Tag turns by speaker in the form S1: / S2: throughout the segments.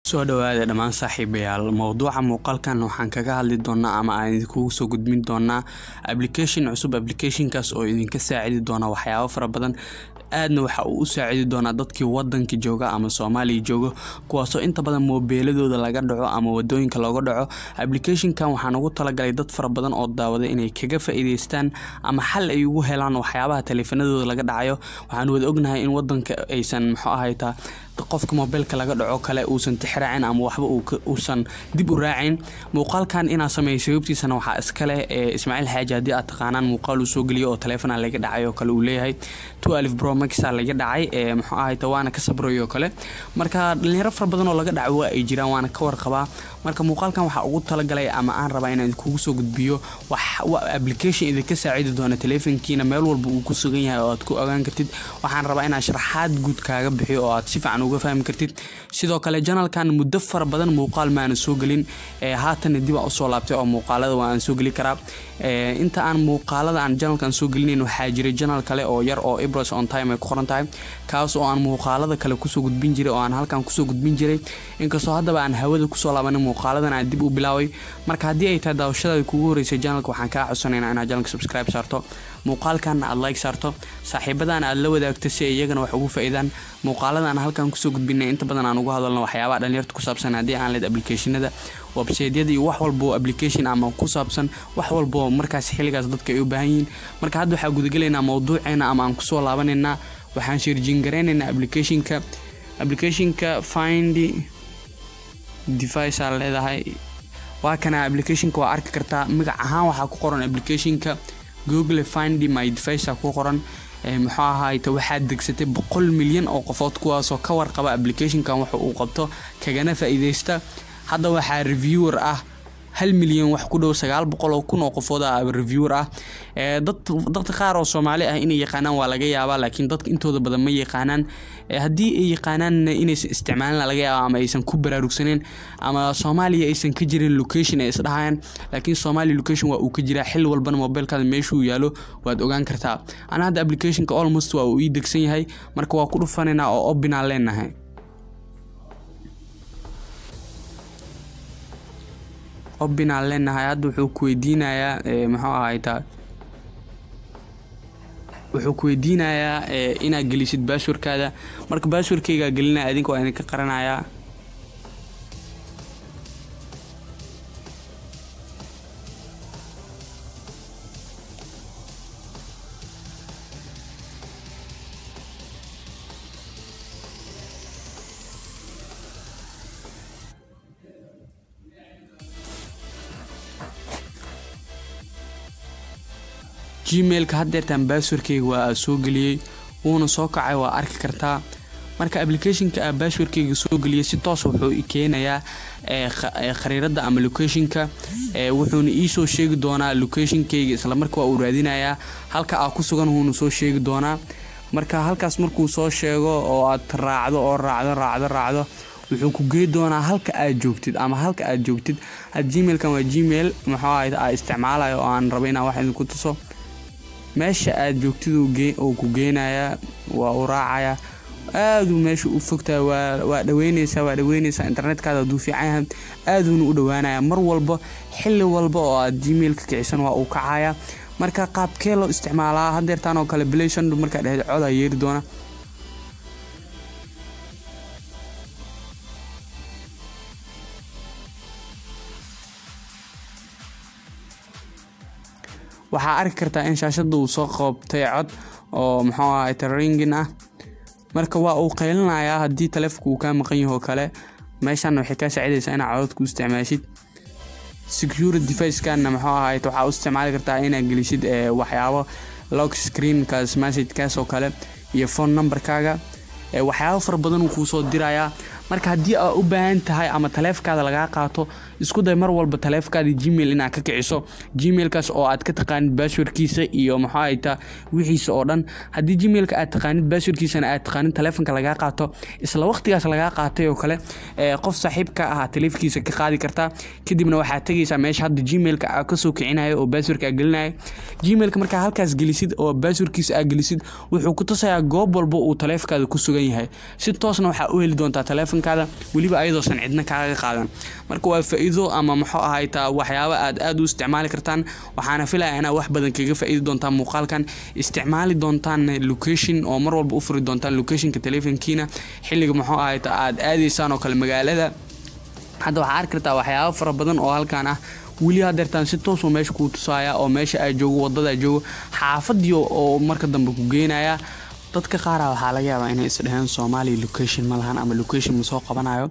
S1: Soo dhawaada dhammaan saaxiibayaal. Mowduuca muuqaalkan waxaan kaga hadli doonaa ama aan idinkugu soo gudbin doonaa application cusub, applicationkaas oo idinka saacidi doona waxyaabo fara badan. Aadna waxa uu u saacidi doonaa dadkii wadanka jooga ama Soomaaliya jooga, kuwaasoo inta badan moobeeladooda laga dhaco ama wadooyinka looga dhaco. Applicationkan waxaan ugu talagalay dad fara badan oo daawaday inay kaga faa'iideystaan ama xal ay ugu helaan waxyaabaha taleefanadooda laga dhacayo. Waxaan wada ognahay in wadanka aysan muxuu ahaytaa qofka moobeelka laga dhaco kale uusan tixraacin ama waxba uusan dib u raacin. Muuqaalkan inaa sameeyo sababtiisana waxaa iska leh Ismaaciil Xaaji, haddii aad taqaanaan, muuqaal uu soo geliyo oo taleefon laga dhacay oo kale uu leeyahay 12 Pro Max laga dhacay, ee muxuu ahayta, waana ka sabrayo kale. Marka dhalinyaro fara badan oo laga dhaco waa ay jiraan, waana ka warqabaa. Marka muuqaalkan waxaa ugu talagalay ama aan rabaa inaan idinkugu soo gudbiyo wax application idinka saacidi doona taleefankiina meel walba uu ku sugan yahay oo aad ku ogaan kartid. Waxaan rabaa inaan sharaxaad guud kaaga bixiyo oo aad si fiican uga fahmi kartid. Sidoo kale channelkan muddo fara badan muuqaal maana soo gelin, haatan dib aan usoo laabtay oo muuqaalada waa aan soo geli karaa. Inta aan muuqaalada aan channelkan soo gelinayn, waxaa jiray channel kale oo yar oo Ibros on Time ay ku qoran tahay, kaas oo aan muuqaalada kale kusoo gudbin jiray oo aan halkan kusoo gudbin jiray, inkastoo haddaba aan hawada kusoo laabanin, muuqaaladan aan dib u bilaabay. Marka haddii ay tahay daawashadaada kugu horeysay channelka, waxaan kaa codsanaynaa inaad channelka subscribe saarto, muuqaalkan aad like saarto, saaxiibadan aad la wadaagto si ay iyagana wax ugu faa'iidaan. Muuqaalada aan halkan kusoo gudbinay inta badan aan uga hadalno waxyaabaha dhalinyarta ku saabsan, haddii aan leed applicationada, website-yada iyo wax walba oo application ama ku saabsan wax walba oo markaas xilligaas dadka ay u baahan yihiin. Marka hadda waxaa gudagelaynaa mowduuceena ama aan kusoo laabanaynaa, waxaan searching garaynaynaa applicationka Find Device aa leedahay. Waa kana applicationka, waa arki kartaa. Magac ahaan waxaa ku qoran applicationka Google Find My Device aa ku qoran. Muxuu ahaayta, waxaad degsatay 100 milyan oo qofood, kuwaasoo ka warqaba applicationkan waxa uu qabto kagana faa'iideysta. Hadda waxaa reviewer ah 1 milyan wax ku dhow, 900,000 oo qofood ah reviewer ah. Dad dadka qaar oo Soomaali ah inay yaqaanaan waa laga yaabaa, laakiin dadka intooda badan ma yaqaanaan. Haddii ay yaqaanaanna, inaysan isticmaalin laga yaabaa ama aysan ku baraarugsaneyn ama Soomaaliya aysan ka jirin location ay isdhahayaan. Laakiin Soomaaliya location waa uu ka jiraa, xil walbana mobilkaada meeshuu yaalo waad ogaan kartaa. Ana hadda applicationka almost waa uu ii degsan yahay. Marka waa ku dhufanaynaa oo open aan leenahay. Open aan leenahay. Hadda wuxuu ku weydiinayaa, muxuu ahaytaa, wuxuu ku weydiinayaa inaad gelisid passwordkaada. Marka passwordkaygaa gelinaya, adinka waa idinka qaranayaa. Gmailka haddeertaan passwordkayga waa soo geliyey, wuuna soo kacay, waa arki kartaa. Marka applicationka aa passwordkayga soo geliyey, si toos wuxuu i keenayaa khariirada ama locationka, wuxuuna iisoo sheegi doonaa locationkayga. Isla marka waa uu raadinayaa halka aa ku sugan, wuuna soo sheegi doonaa. Marka halkaas markuu soo sheego oo aad raacdo oo raacdo raacdo raacdo, wuxuu ku gey doonaa halka aad joogtid ama halka aad joogtid. Had Gmailkan waa Gmail muxuu ahayd aa isticmaalayo oo aan rabo inaan wax idinku tuso. Meesha aad joogtid uu ku geynayaa, waa uu raacayaa. Aaduu meesha u fogtahay, waa dhaweyneysaa, waa dhaweyneysaa. Internetkaada hadduu fiican yahay, aaduuna u dhawaanaya. Mar walba, xilli walba oo aad Gmailka kicisan, waa uu kacaya. Marka qaabkee loo isticmaalaa? Haddeertaan oo kale play sound markaa dhehed, codaa yeeri doona. Waxaa arki kartaa in shaashada uu soo qoobtay cod oo muxuu ahay ringing ah. Marka waa uu qaylinayaa haddii taleefonka uu kaa maqan yaho kale. Meeshan waxay kaa saacidaysaa inaad codod ku isticmaashid. Security device-kana muxuu ahayd, waxaa u isticmaali kartaa inaad gelisid waxyaabo lock screenkaas, messagekaas oo kale iyo phone numberkaaga. Waxyaabo fara badan uu kuusoo dirayaa. Marka haddii aad u baahan tahay ama taleefkaada lagaa qaato, isku day mar walba taleefkaada Gmail inaad ka kiciso, Gmailkaas oo aad ka taqaanid passwordkiisa iyo muxuu ahayta wixiisa oo dhan. Haddii Gmailka aad taqaanid, passwordkiisana aad taqaanid, taleefonka lagaa qaato, isla waqtigaas lagaa qaatay oo kale, qof saaxiibka ah taleefankiisa ka qaadi kartaa. Kadibna waxaad tegaysaa meesha hadda Gmailka aad kasoo kicinayo oo passwordka aad gelinayo. Gmailka markaa halkaas gelisid oo passwordkiisa aad gelisid, wuxuu ku tusayaa goob walba uu taleefonkaada ku sugan yahay. Si toosna waxaa u heli doontaa taleefonkaada. taleefankaada, weliba ayadoosan cidna kaaga qaadan. Marka waa faa'iido ama muxuu ahaytaa waxyaabo aad aad u isticmaali kartaan. Waxaana filaya inaad wax badan kaga faa'iidi doontaan muuqaalkan, isticmaali doontaan location oo mar walba u furi doontaan locationka taleefankiina xilliga muxuu ahayta aad aadaysaan oo kale magaalada. Hadda waxaa arki kartaa waxyaabo fara badan oo halkan ah weli hadeertaan si toosuu meesha kuu tusaaya, oo meesha ay joogo, wadada ay joogo, xaafadii oo marka dambe ku geenaya. Dadka qaara waxaa laga yaabaa inay isdheheen Soomaaliya location ma lahan ama location ma soo qabanayo.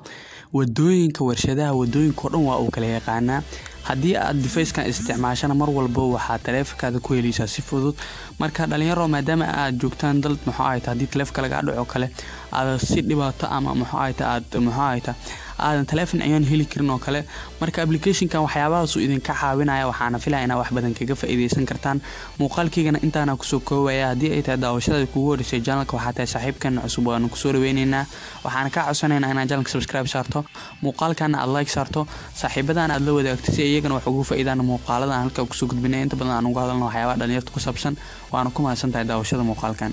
S1: Wadooyinka, warshadaha, wadooyinka oo dhan waa uu kala yaqaanaa. Haddii aad devicekan isticmaashana, mar walba waxaad taleefankaada ku heleysaa si fudud. Marka dhalinyaro, maadaama aad joogtaan dal muxuu ahayta haddii taleefanka lagaa dhaco kale aad si dhibaato ama muxuu ahayta aad muxuu ahayta aadan taleefon ciyaan heli karin oo kale, marka applicationkan waxyaabahaasuu idinka caawinaya. Waxaana filaya inaad wax badan kaga faa'iideysan kartaan. Muuqaalkaygana intaana kusoo koobaya. Haddii ay tahay daawashada kugu horeysay channelka, waxaa tahay saaxiibkan cusub, waanu kusoo dhaweyneynaa. Waxaana kaa codsanaynaa inaad channelka subscribe saarto, muuqaalkana aad like saarto, saaxiibadana aad la wadaagto si iyagana wax ugu faa'iidaan muuqaalada aan halkaa kusoo gudbinay. Inta badan aan uga hadalno waxyaabaha dhalinyarta ku saabsan. Waana ku mahadsan tahay daawashada muuqaalkan.